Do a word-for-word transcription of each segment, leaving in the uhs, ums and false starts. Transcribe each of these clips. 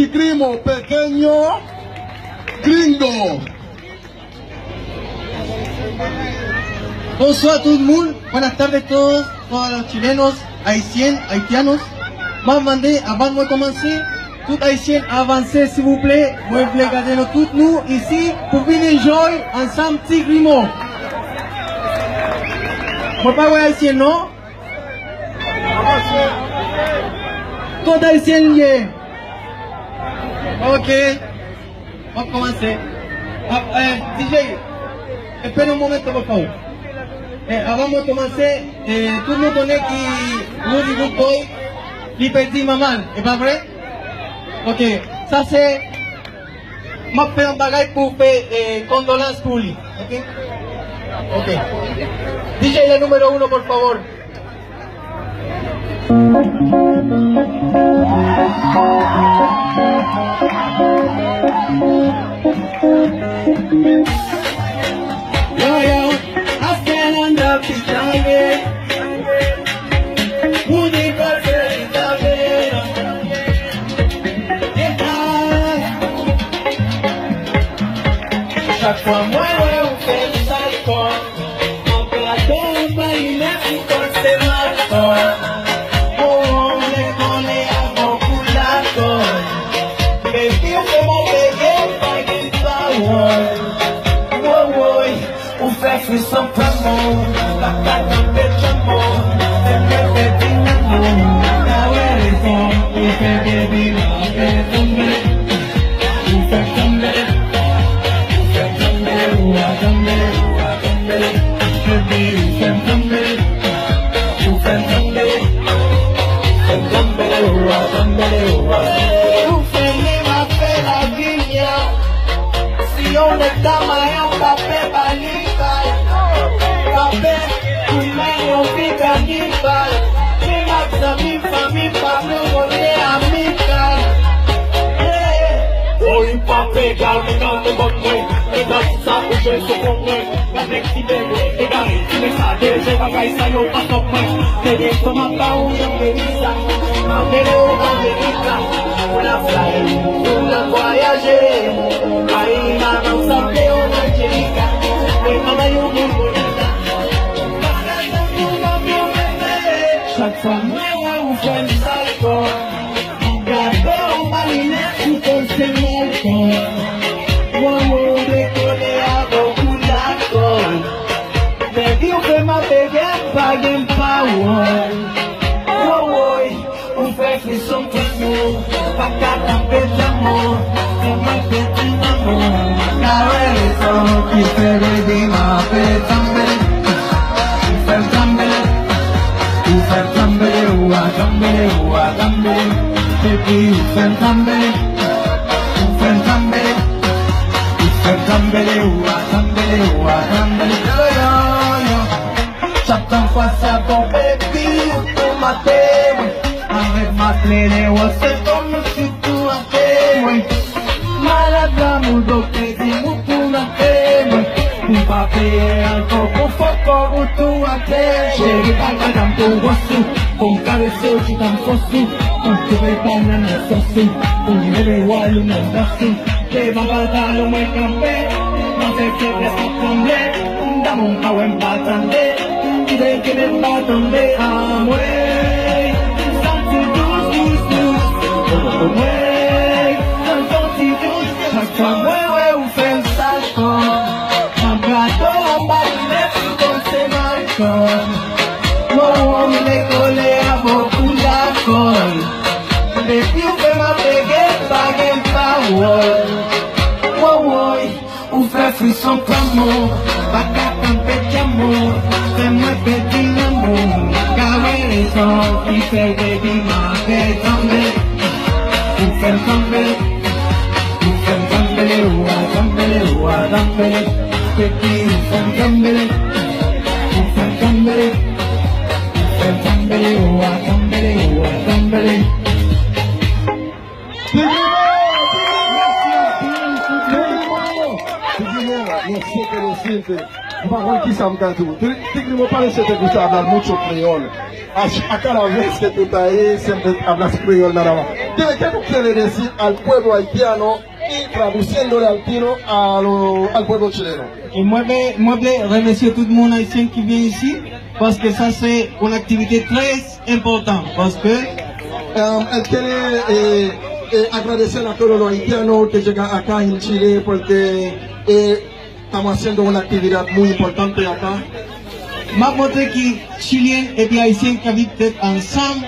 Grimo pequeño, gringo. Bonsoir tout le monde. Buenas tardes todos, todos los chilenos, haitian, haitianos. M ap mande, avan mwen kòmanse, tout ayisyen avanse, silvouplè. Mwen vle gade nou tout nou isi pou vin enjoy ansanm Ti Grimo. Mwen pa wè ayisyen non. Kot ayisyen ye? Ok. M ap kòmanse. Ap, eh, D J, espera un momento, por favor. Eh, avan mwen kòmanse, eh, tout moun konnen ki Roody Good Boy, li pèdi manman l, e pa vre? Ok, sa se, m ap fè yon bagay pou fè, eh, kondolans pou li, ok? Ok. D J, le número uno, por favor. Yo, yo, hasta el anda pichangue. Moody Cartel también. Chak fwa mwen wè ou fè m sa l fò. Anpladon bay nèg ou panse m al fò. Wowo, m vle kole avè w pou lakò. Baby, ou fè m al bege, m pa gen pawòl. Wowoy, ou fè frison pran mò. Pa ka kanpe tchanmò. Fè m repete nan mò. Ou ta wè rezon, ou fè baby m antre tonbe. Ou fè m tanbe, ou fè m tanbe, ou a tanbe, ou a tanbe. Baby, ou fè m tanbe, ou fè m tanbe, ou fè m tanbe, ou a tanbe, ou a. Ou fè m renmen fè lavi m ya. Si yon nèg ta mayan, pa pè ba li bal. Pa pè, ou men yon fi kanibal. Menm ak zanmi m, fanmi m, pa vle w rele amikal. Hey! Woy, pa pè egal, men kanmenm bòt mwen. Egal tout sa ou jwenn sou kont mwen. Gad nèg ti bèl, egare, ti men sa deje, bagay sa yo pa sòt mwen. Te gen tan m ap ba ou jan m te di sa. M ap mele w Amerika, pou n ap fly, pou n ap vwayaje. Ay, manman, w sanble yon Angelika. Mwen manman yon moun bonita. Chak fwa mwen wè ou fè m sa l fò. Gade w maline sou konsèy alkòl. Wowo, m vle kole avè w pou lakòl. Baby, ou fè m ap bege, m pa gen pawòl. Wowoy, ou fè frison pran mò. Pa ka kanpe tchanmò. Fè mwen pèdi nan mò. Ka wè rezon ki fè baby m ap tanbe. Ou fè m tanbe. Ou fè m tanbe, ou a tanbe, ou a tanbe. Baby, ou fè m tanbe. Ou fè m tanbe. Ou fè m tanbe, ou a tanbe, ou a tanbe. Yo, yo, yo. Chak tan fwa sa bon, baby, ou tou mate mwen. Avèk matlele, wè se kòm si tou ate mwen. Malad lanmou, doktè di m ou tou mate mwen. M pa peye ankò pou fòkò ou tou atè. Cheri pa gadam pou wòs ou. Pou m karese w chita m fòs ou. Antre banana sòs ou. Pou m leve wòl ou nan dans ou. Devan pantalon mwen kanpe. Nan fè fèblès ap tranble. Damou m pa wè m pa tande. M kite kenbe m pa tonbe. Anmwey. M santi dous, dous, dous. Anmwey. M santi dous. Chak fwa mwen wè ou fè m sa l fò. Anba do anba linèt ou panse m alkòl. Wowo, m vle kole avè w pou lakòl. Depi w fè m ap bege, m pa gen pawòl. Wowoy, ou fè frison pran mò. Pa ka kanpe tchanmò. Fè mwen pèdi nan mò. Ka wè rezon ki fè baby m ap tanbe. Ou fè m tanbe. Ou fè m tanbe, ou a tanbe, ou a tanbe. Baby, ou fè m tanbe. Ou fè m tanbe. Ou fè m tanbe, ou a tanbe, ou a tanbe. Ti Grimo! Ti Grimo! Ti Grimo! Ti Grimo, lo siento, lo siento. M pa konn kisa m ka di w. Ti, Ti Grimo, parece te gusta hablar mucho creol. A, a cada vez que tú estás ahí, siempre hablas criollo nada más. Dime, ¿qué tú quieres decir al pueblo haitiano y traduciéndole al tiro a lo- al pueblo chileno? E mwen vle, mwen vle remèsye tout moun ayisyen ki vin isi, paske sa se yon aktivite trè enpòtan, paske Um, él quiere eh, eh, agradecer a todos los haitianos que llegan acá en Chile porque eh, estamos haciendo una actividad muy importante acá. M ap montre ki chilyen epi ayisyen ka viv tèt ansanm.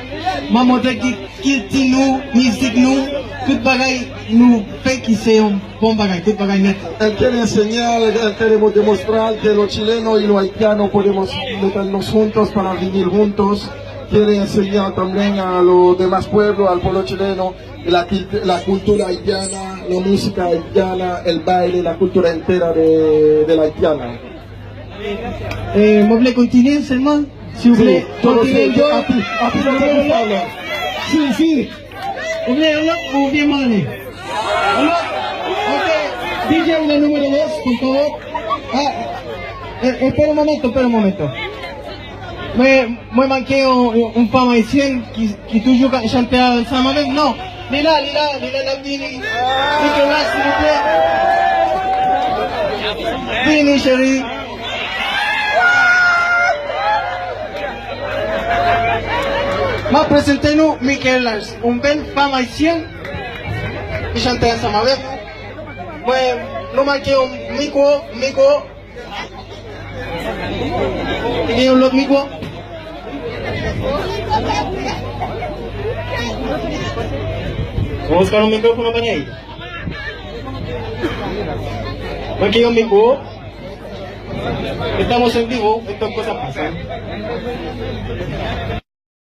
M ap montre ki kilti nou, mizik nou, tout bagay nou fè ki se yon bon bagay, tout bagay nèt. Él quiere enseñar, él queremos demostrar que los chilenos y los haitianos podemos meternos juntos para vivir juntos. Quiere enseñar también a los demás pueblos, al pueblo chileno, la, la cultura haitiana, la música haitiana, el baile, la cultura entera de, de la haitiana. E mwen vle kontinye sèlman, si w vle kontinye, yo. Si, si. Ou vle yon lòt, ou vle mande? Yon lòt? Ok. D J, un número dos, por favor. Ah, eh, espera un momento, espera un momento. Mwen, mwen manke yon, yon, yon fanm ayisyèn ki, ki toujou ka chante ansanm avè m. Non, li la, li la, li la, l ap vini. Nicolas, silvouplè. Vini, cheri. M ap prezante nou Michael Lars, yon bèl fanm ayisyèn ki chante ansanm avè m. Mwen, nou manke yon mikwo, mikwo. Li gen yon lòt mikwo? Oscar, un micrófono para él. Manke yon mikwo. Estamos en vivo, esto es cosa pasa.